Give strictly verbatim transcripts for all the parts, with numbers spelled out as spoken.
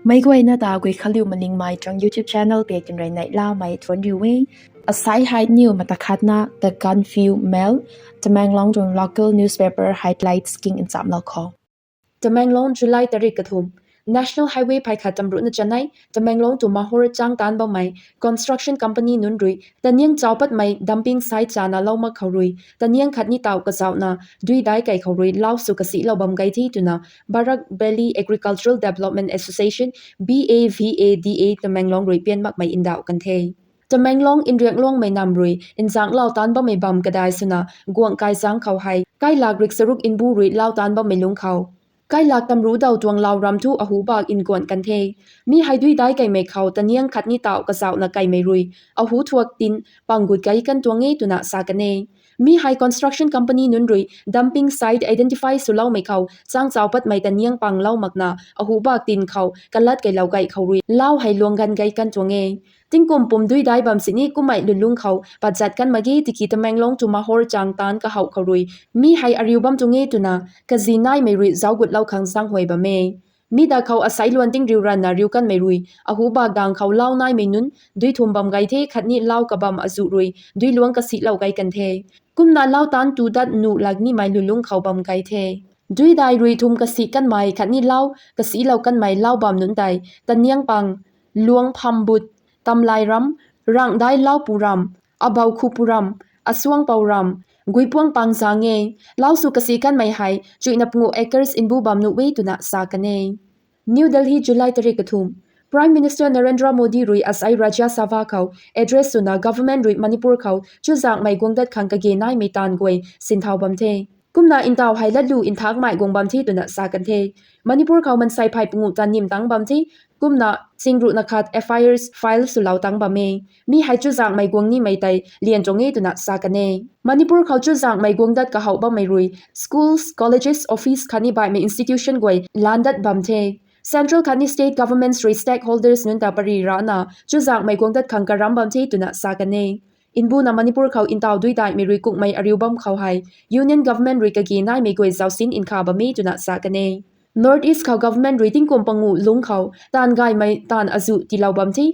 Meic guayna ta Guikhanliu Malingmei tuang YouTube channel pei tinrui neihlamei thuanc riu e. Asai hei niw mata khatna The Gaanphiu Mail, Tamenglong tuang local newspaper highlights king nchamlou khou. Tamenglong, July tarik kathumh. National Highway phay khat tamruhna chanei, Tamenglong to Mahur chang taanc bammei construction company nunc rui taniang chau patmei dumping site chana lou mak khou rui taniang khatni tauh kazauhna dui dai kei khou rui lau sw kasihlou bam gei the twna Barak Valley Agricultural Development Association, B A V A D A, Tamenglong rui pian makmei ndauh kan the. Tamenglong Nriakluangmei nam rui nzangclou taanc bammei bam kadai swna guangc kai zang khou hei kailak riksaruk mbu rui lau taanc bammei lungc khou kailak tamruh daw tuang lau ram thu ahu bak nkuan kan the. Mi hei dui dai keimei khou taniang khatni tauh kazauhna keimei rui ahu thuak tin pang gut kei kan tuang e twna sa kan e. Mi hei construction company nunc rui dumping site identify swloumei khou chang chau patmei taniang panglou makna ahu bak tin khou kalat keilou gei khou rui lau hei luang ganv gei kan tuang e. Tingkum pum dui dai bam sini kummei lulung khou patzat kan mak ge tiki Tamenglong to Mahur chang taanc kahouh khou rui mi hei ariu bam tuang e twna kazi naimei rui zauc gutlou khang zaenghuay bam e. Mi da khou asai luan ting riu ranna riu kanmei rui ahu bak dang khou lau naimei nunc dui thum bam gei the khatni lau kabam azuh rui dui luang kasihlou gei kan the. Kumna lau taanc tu dat nuh lak nimei lulung khou bam gei the. Dui dai rui thum kasih kanmei khatni lau kasihlou kanmei lau bam nunc tei taniang pang, Luang Phambut, Tamlai ram, Rangdai Laupu ram, Abou Khupu ram, Asuang Pou ram, Guipuang pang zang e. Lau sw kasih kanmei hei chuihna panguh acres mbu bam nuh e twna sa kan e. New Delhi, July tarik kathumh. Prime Minister Narendra Modi rui asai Rajya Sabha khou address swna government rui Manipur khou chuzaenghmei guang dat khang kage naimei taanv guay sinthau bam the. Kumna ntauh hei latlu nthakmei guang bam the twna sa kan the. Manipur khou mansei phey panguh ta nim tang bam the. Kumna chingruhna khat F I Rs file swlou tang bam e. Mi hei chuzaenghmei guang nimei tei lian tuang e twna sa kan e. Manipur khou chuzaenghmei guang dat kahouh bammei rui schools, colleges, office khatni baihmei institution guay lan dat bam the. Central khatni state governments rui stakeholders nunc ta pary rana chuzaenghmei guang dat khang karam bam the twna sa kan e. Mbuna Manipur khou ntauh dui daihmei rui kukmei ariu bam khou hei Union government rui kage naimei guay zausin nkha bam e twna sa kan e. North East khou government rui tingkum panguh lungc khou taanv gaymei taanv azuh tiilou bam the.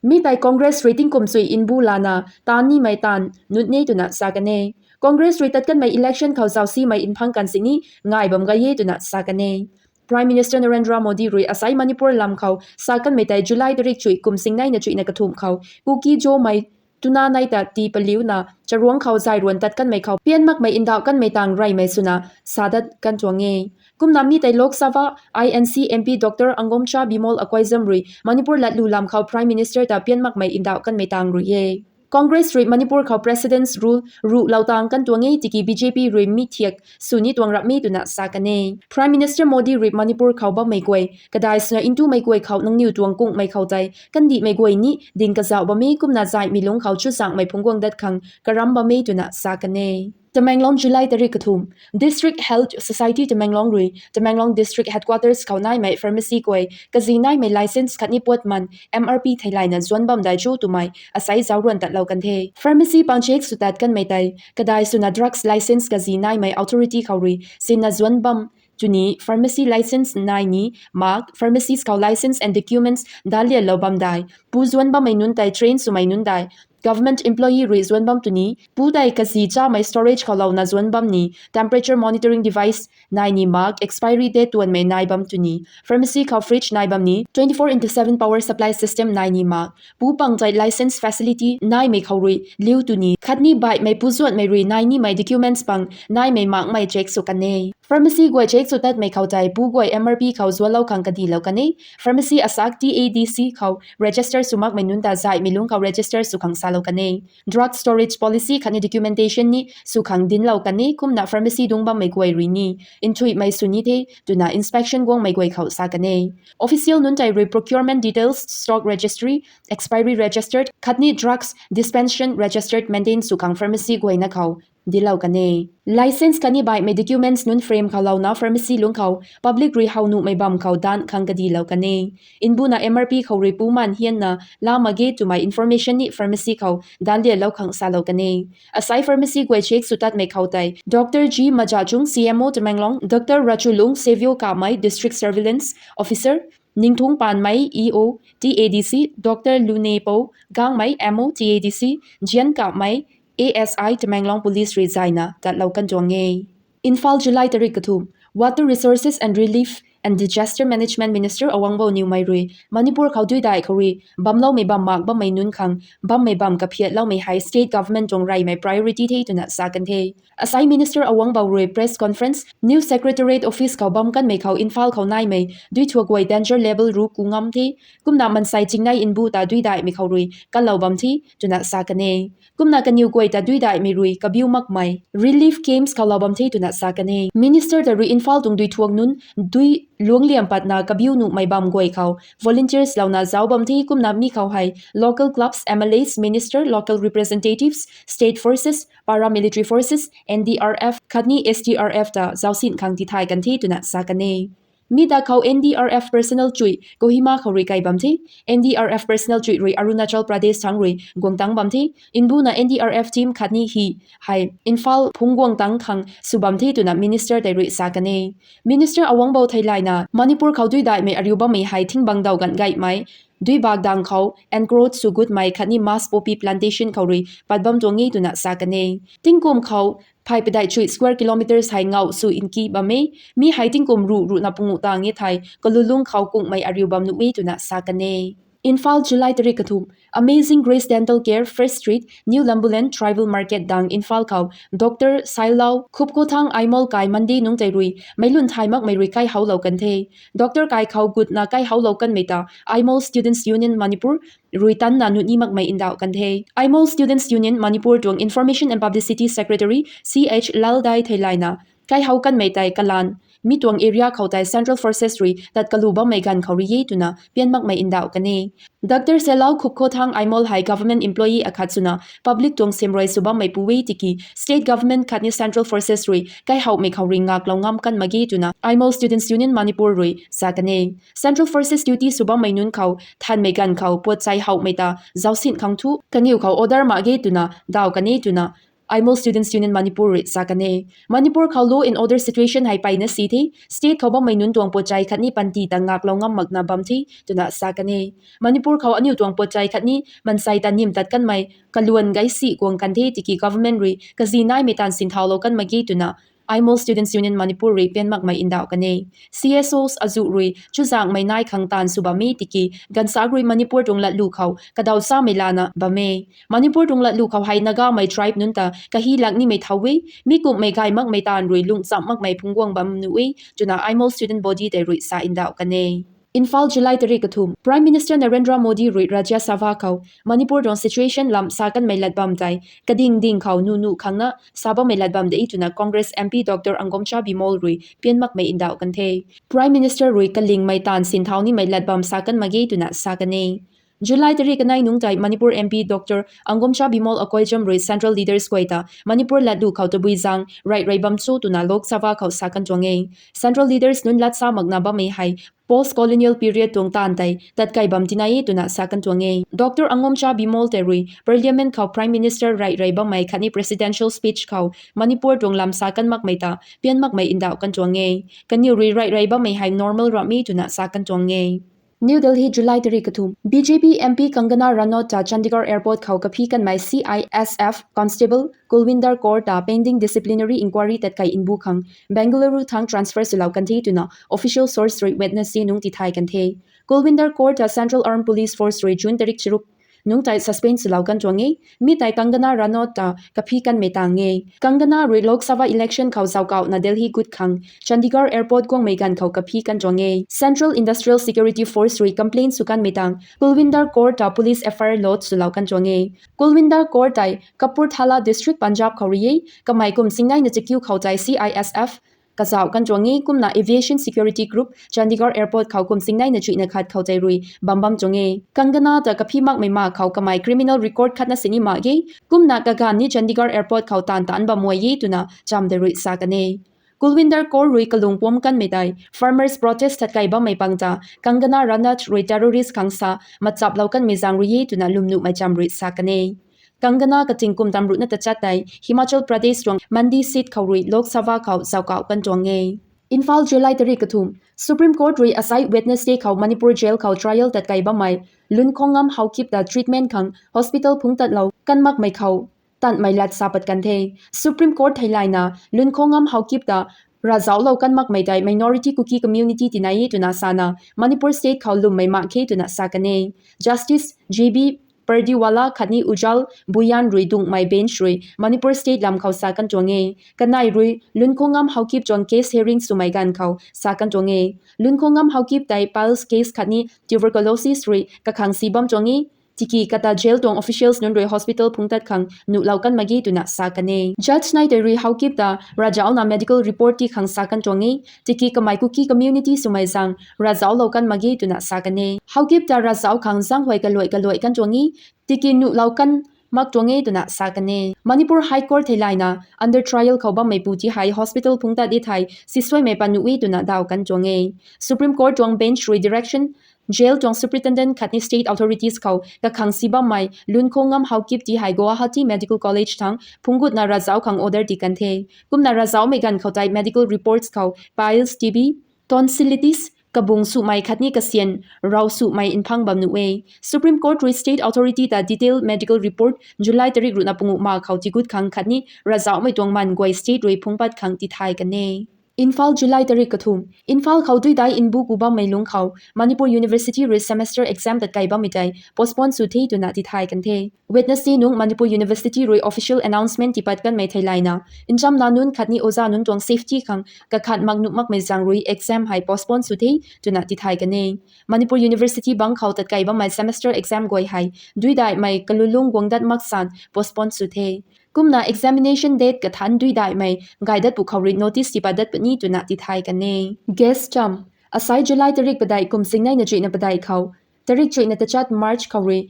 Mi tei Congress rui tingkum chui mbu lana taanv nimei taanv nunc e twna sa kan e. Congress rui tat kanmei election khou zausimei nphang kan sini ngai bam gay e twna sa kan e. Prime Minister Narendra Modi rui asai Manipur lam khou sa kanmei tei July tarik chuih kum singneina chuihna kathumh khou Kuki-Zomei tuna nei ta tii paliuna charuangc khou zay ruan tat kanmei khou pian makmei ndauh kanmei tang reymei swna sa dat kan tuang e. Kumna mi tei Lok Sabha I N C M P Doctor Angomcha Bimol Akoijam rui Manipur latlu lam khou Prime Minister ta pian makmei ndauh kanmei tang rui e. Congress rui Manipur khou President's Rule ruhlou tang kan tuang e tiki B J P rui mi thiak swni tuang rap me twna sa kan e. Prime Minister Modi rui Manipur khou bammei guay kadai swna ntumei guay khou nangniw tuang kungmei khou tei kandihmei guay ni ding kazauh bam e kumna zaihmei lungc khou chuzaenghmei phungc guang dat khang karam bam e twna sa kan e. Tamenglong, July tarik kathumh. District Health Society Tamenglong rui Tamenglong District Headquarters khou naimei pharmacy guay kazi naimei license khatni puatman M R P theilayna zuanc bam dai cho twmei asai zauc ruan tatlou kan the. Pharmacy pang check sw tat kanmei tei kadai swna drugs license kazi naimei authority khou rui sinna zuanc bam tuni, pharmacy license nai ni mak, pharmacies khou license and documents danlianlou bam dai, pu zuanc bammei nunc tei train swmei nunc dai, government employee rui zuanc bam tuni, pu tei kazi chamei storage khou louna zuanc bam ni, temperature monitoring device nai ni mak, expiry date tuanmei nai bam tuni, pharmacy khou fridge nai bam ni, twenty-four into seven power supply system nai ni mak, pu pang tei license facility naimei khou rui liu tuni, khatni baihmei pu zuanhmei rui nai nimei documents pang naimei makmei check sw kan e. Pharmacy guay check sw tatmei khou tei pu guay M R P khou zuanlou khang kadilou kan e. Pharmacy asak T A D C khou register sw makmei nunc ta zaihmei lungc khou register sw khang salou kan e. Drug storage policy khatni documentation ni sw khang dinclou kan e, kumna pharmacy dungc bammei guay rui ni nthuihmei sw ni the twna inspection guangmei guay khou sa kan e. Official nunc tei rui procurement details, stock registry, expiry registered khatni drugs dispensation registered maintain sw khang pharmacy guayna khou dinclou kan e. License khatni baihmei documents nunc frame khou louna pharmacy lungc khou public rui how nuhmei bam khou daanc khang kadilou kan e. Mbuna M R P khou rui pu man hianna la mak ge twmei information ni pharmacy khou daanc lialou khang salou kan e. Asai pharmacy guay check sw tatmei khou tei Doctor G Majachung, C M O Tamenglong, Doctor Rachulung Savio Kamei, District Surveillance Officer, Ningthung Panmei, E O, T A D C, Doctor Lunepou Gangmei, M O, T A D C, Jian Kapmei, A S I, Tamenglong Police rui zayna tatlou kan tuang e. Imphal, July tarik kathumh. Water Resources and Relief and Disaster Management Minister Awangbou Newmai rui Manipur khou duidai khou rui bamloumei bam mak bammei nunc khang bammei bam kaphiatloumei hei state government tuang reymei priority the twna sa kan the. Asai Minister Awangbou rui press conference New Secretariat Office khou bam kanmei khou Imphal khou naimei dui thuak guay danger level ru ku ngam the, kumna mansei chingnei nbu ta duidaimei khou rui kalou bam the twna sa kan e. Kumna kaniw guay ta duidaimei rui kabiu makmei relief camps khou lou bam the twna sa kan e. Minister ta rui Imphal tuang dui thuak nunc dui luang liam patna kabiu nuhmei bam guay khou volunteers louna zauc bam the, kumna mi khou hei local clubs, M L As, minister, local representatives, state forces, paramilitary forces, N D R F khatni S D R F ta zaucsin khang tithay kan the twna sa kan e. Mi ta khou N D R F personnel chuih Kohima khou rui kai bam the. N D R F personnel chuih rui Arunachal Pradesh thangc rui guang tang bam the. Nbuna N D R F team khatni hi hei Imphal phungc guang tang khang sw bam the twna minister tei rui sa kan e. Minister Awangbou theilayna Manipur khou duidaimei ariu bammei hei thingbang daw ganv gaymei, duibak dang khou encroach sw gutmei khatni mass poppy plantation khou rui pat bam tuang e twna sa kan e. Tingkum khou phey padeih chuih square kilometers hei ngauh sw nki bam e. Mi hei tingkum ruh ruhna pungu tang e thei kalulung khou kunghmei ariu bam nuh e twna sa kan e. Imphal, July tarik kathumh. Amazing Grace Dental Care, First Street, New Lambulan, Tribal Market dang Imphal khou Doctor Sailau Khupkhothang Aimol kai Monday nungc tei rui meic lun thay makmei rui kaihoulou kan the. Doctor kai khou gutna kaihoulou kanmei ta Aimol Students Union Manipur rui tanna nuni makmei ndauh kan the. Aimol Students Union Manipur tuang Information and Publicity Secretary C H Laldai theilayna kaihou kanmei tei kalanv mi tuang area khou tei Central Forces rui tat kalu bammei ganv khou rui e twna pian makmei ndauh kan e. Doctor Sailau Khupkhothang Aimol hei government employee akhat swna public tuang simrui sw bammeipu e tiki state government khatni Central Forces rui kaihoumei khou rui ngaklou ngam kan mak ge twna Aimol Students Union Manipur rui sa kan e. Central Forces duty sw bammei nunc khou thanmei ganv khou puatchai howmei ta zaucsin khang thu kaniw khou order mak ge twna daw kan e twna Aimol Students Union Manipur rui sa kan e. Manipur khou law and order situation hei mpeyna si the, state khou bammei nunc tuang puatchai khatni panty ta ngaklou ngam makna bam the twna sa kan e. Manipur khou aniu tuang puatchai khatni mansei ta nim tat kanmei kaluan gaisi guang kan the tiki government rui kazi naimei taanv sinthaulou kan mak ge twna Aimol Students Union Manipur rui pian makmei ndauh kan e. C S Os azuh rui chuzaenghmei nai khang taanv sw bam e tiki ganvsaekc rui Manipur tuang latlu khou kadaw samei lana bam e. Manipur tuang latlu khou hei Nagamei tribe nunc ta kahi lak nimei thau e, mi kumhmei gay makmei taanv rui lungcham makmei phungc guang bam nuh e twna Aimol student body tei rui sa ndauh kan e. Imphal, July tarik kathumh. Prime Minister Narendra Modi rui Rajya Sabha khou Manipur tuang situation lam sa kanmei lat bam tei kading ding khou nuh nuh khangna sa bammei lat bam de twna Congress M P Doctor Angomcha Bimol rui pian makmei ndauh kan the. Prime Minister rui kalingmei taanv sinthau nimei lat bam sa kan mak ge twna sa kan e. July tarik kanei nungc tei Manipur M P Doctor Angomcha Bimol Akoijam rui central leaders guay ta Manipur latlu khou tabui zaeng rey rey bam cho twna Lok Sabha khou sa kan tuang e. Central leaders nunc lat sa makna bammei hei post colonial period tuang taanv tei tatkai bam tinai e twna sa kan tuang e. Doctor Angomcha Bimol tei rui Parliament khou Prime Minister rey rey bammei khatni presidential speech khou Manipur tuang lam sa kan makmei ta pian makmei ndauh kan tuang e. Kaniw rui rey rey bammei hei normal ramh e twna sa kan tuang e. New Delhi, July tarik kathumh. B J P M P Kangana Ranaut ta Chandigarh Airport khou kaphi kanmei C I S F Constable Kulwinder Kaur ta pending disciplinary inquiry tatkai mbu khang Bengaluru thang transfer swlou kan the twna official source rui Wednesday nungc tithay kan the. Kulwinder Kaur ta Central Armed Police Force rui June tarik charuk nungc tei suspend swlou kan tuang e. Mi tei Kangana Ranaut ta kaphi kanmei tang e. Kangana rui Lok Sabha election khou zauckauhna Delhi gut khang Chandigarh Airport guangmei ganv khou kaphi kan tuang e. Central Industrial Security Force rui complaint sw kanmei tang Kulwinder Kaur ta police F I R lodge swlou kan tuang e. Kulwinder Kaur tei Kapurthala District, Punjab khou rui e. Kamei kum singneina chakiu khou tei C I S F kazauh kan tuang e, kumna Aviation Security Group Chandigarh Airport khou kum singneina chuihna khat khou tei rui bam bam tuang e. Kangana ta kaphi makmei ma khou kamei criminal record khatna sini mak ge, kumna kaganv ni Chandigarh Airport khou taanv taanc bam muai e twna cham tei rui sa kan e. Kulwinder Kaur rui kalung puam kanmei tei farmers protest tatkai bammei pang ta Kangana Ranaut rui terrorist khang sa machaplou kanmei zaeng rui e twna lwmnuhmei cham rui sa kan e. Kangana kating kum tam ruhna tachat tei Himachal Pradesh tuang Mandi seat khou rui Lok Sabha khou zauckauh kan tuang e. Imphal, July tarik kathumh. Supreme Court rui asai Wednesday khou Manipur jail khou trial tat kai bammei Lunkhongam Haokip ta treatment khang hospital phungc tatlou kan makmei khou tanmei lat sa pat kan the. Supreme Court theilayna Lunkhongam Haokip ta ravzauclou kan makmei tei minority Kuki community tinai e twna sana Manipur state khou lwmmei mak khe twna sa kan e. Justice J B Pardiwala khatni Ujjal Bhuyan rui dungmei bench rui Manipur state lam khou sa kan tuang e. Kanei rui Lunkhongam Haokip tuang case hearing swmei ganv khou sa kan tuang e. Lunkhongam Haokip tei piles case khatni tuberculosis rui kakhang si bam tuang e. Tiki kata jail tuang officials nunc rui hospital phungc tat khang nuhlou kan mak ge twna sa kan e. Judge nai tei rui Haokip ta ravzaucna medical report ti khang sa kan tuang e. Tiki kamei Kuki community swmei zang ravzauclou kan mak ge twna sa kan e. Haokip ta ravzauc khang zanghuay kaluai kaluai kan tuang e. Tiki nuhlou kan mak tuang e twna sa kan e. Manipur High Court theilayna under trial khou bammeipu ti hei hospital phungc tat di thei sisuaimei pat nuh e twna daw kan tuang e. Supreme Court tuang bench rui direction jail tuang superintendent khatni state authorities khou kakhang si bammei Lunkhongam Haokip ti hei Guwahati Medical College thang phungc gutna ravzauc khang order ti kan the. Kumna ravzaucmei ganv khou tei medical reports khou piles, T B, tonsillitis, kabung sumei khatni kasian rau sumei nphang bam nuh e. Supreme Court rui state authority ta detailed medical report July tarik ruhna panguh ma khou tigut khang khatni ravzaucmei tuang man guay state rui phungc pat khang tithay kan e. Imphal, July tarik kathumh. Imphal khou duidai mbu ku bammei lungc khou Manipur University rui semester exam tat kai bammei tei postpone sw the twna tithay kan the. Wednesday nung Manipur University rui official announcement tipat kanmei theilayna nchamna nunc khatni oza nunc tuang safety khang kakhat mak nuh makmei zaeng rui exam hei postpone sw the twna tithay kan e. Manipur University bang khou tat kai bammei semester exam guay hei duidaihmei kalulung guang dat mak san postpone sw the. Kumna examination date kathanc duidaihmei gay dat pwkhou rui notice tipat dat puni twna tithay kan e. Guest cham. Asai July tarik padeih kum singneina chuihna padeih khou tarik chuihna tachat March khou rui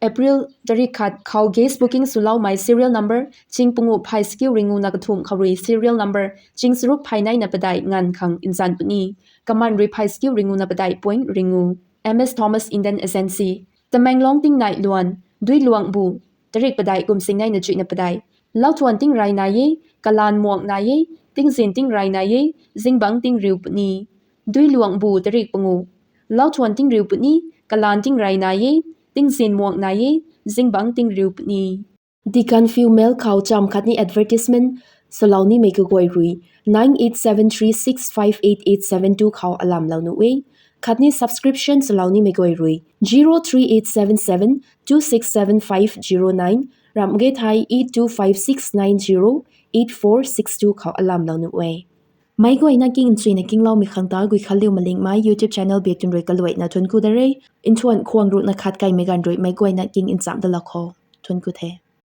April tarik khat khou guest booking swloumei serial number ching panguh phay skiu ringu na kathumh khou rui serial number ching charuk phay neina padeih nganv khang nzan puni. Kaman rui phay skiu ringu na padeih point ringu. M S Thomas Indian Agency. Tamenglong tingnai luan, Duiluangbu, tarik padeih kum singneina chuihna padeih. Lauthuan tingrey nai e, kalaan muang nai e, tingzin tingrey nai e, zingbangc tingriu puni. Duiluangbu tarik pangu. Lauthuan tingriu puni, kalaan tingrey nai e, tingzin muang nai e, zingbangc tingriu puni. Deacon Few Mail khou cham khatni advertisement swlou nimei kaguay rui nine eight seven three six five eight eight seven two khou alamlou nuh e. Khatni subscription swlou nimei guay rui zero three eight seven seven two six seven five zero nine, ramh ge thei eight two five six nine zero eight four six two khou alamlou nuh e. Meic guayna king nchuina kingloumei khang ta Guikhanliu Malingmei YouTube channel biak tun rui kaluaina thuanc ku da re. Nthuan khwang ruhna khat kaimei ganv rui meic guayna king nchamh dalou khou thuanc ku the.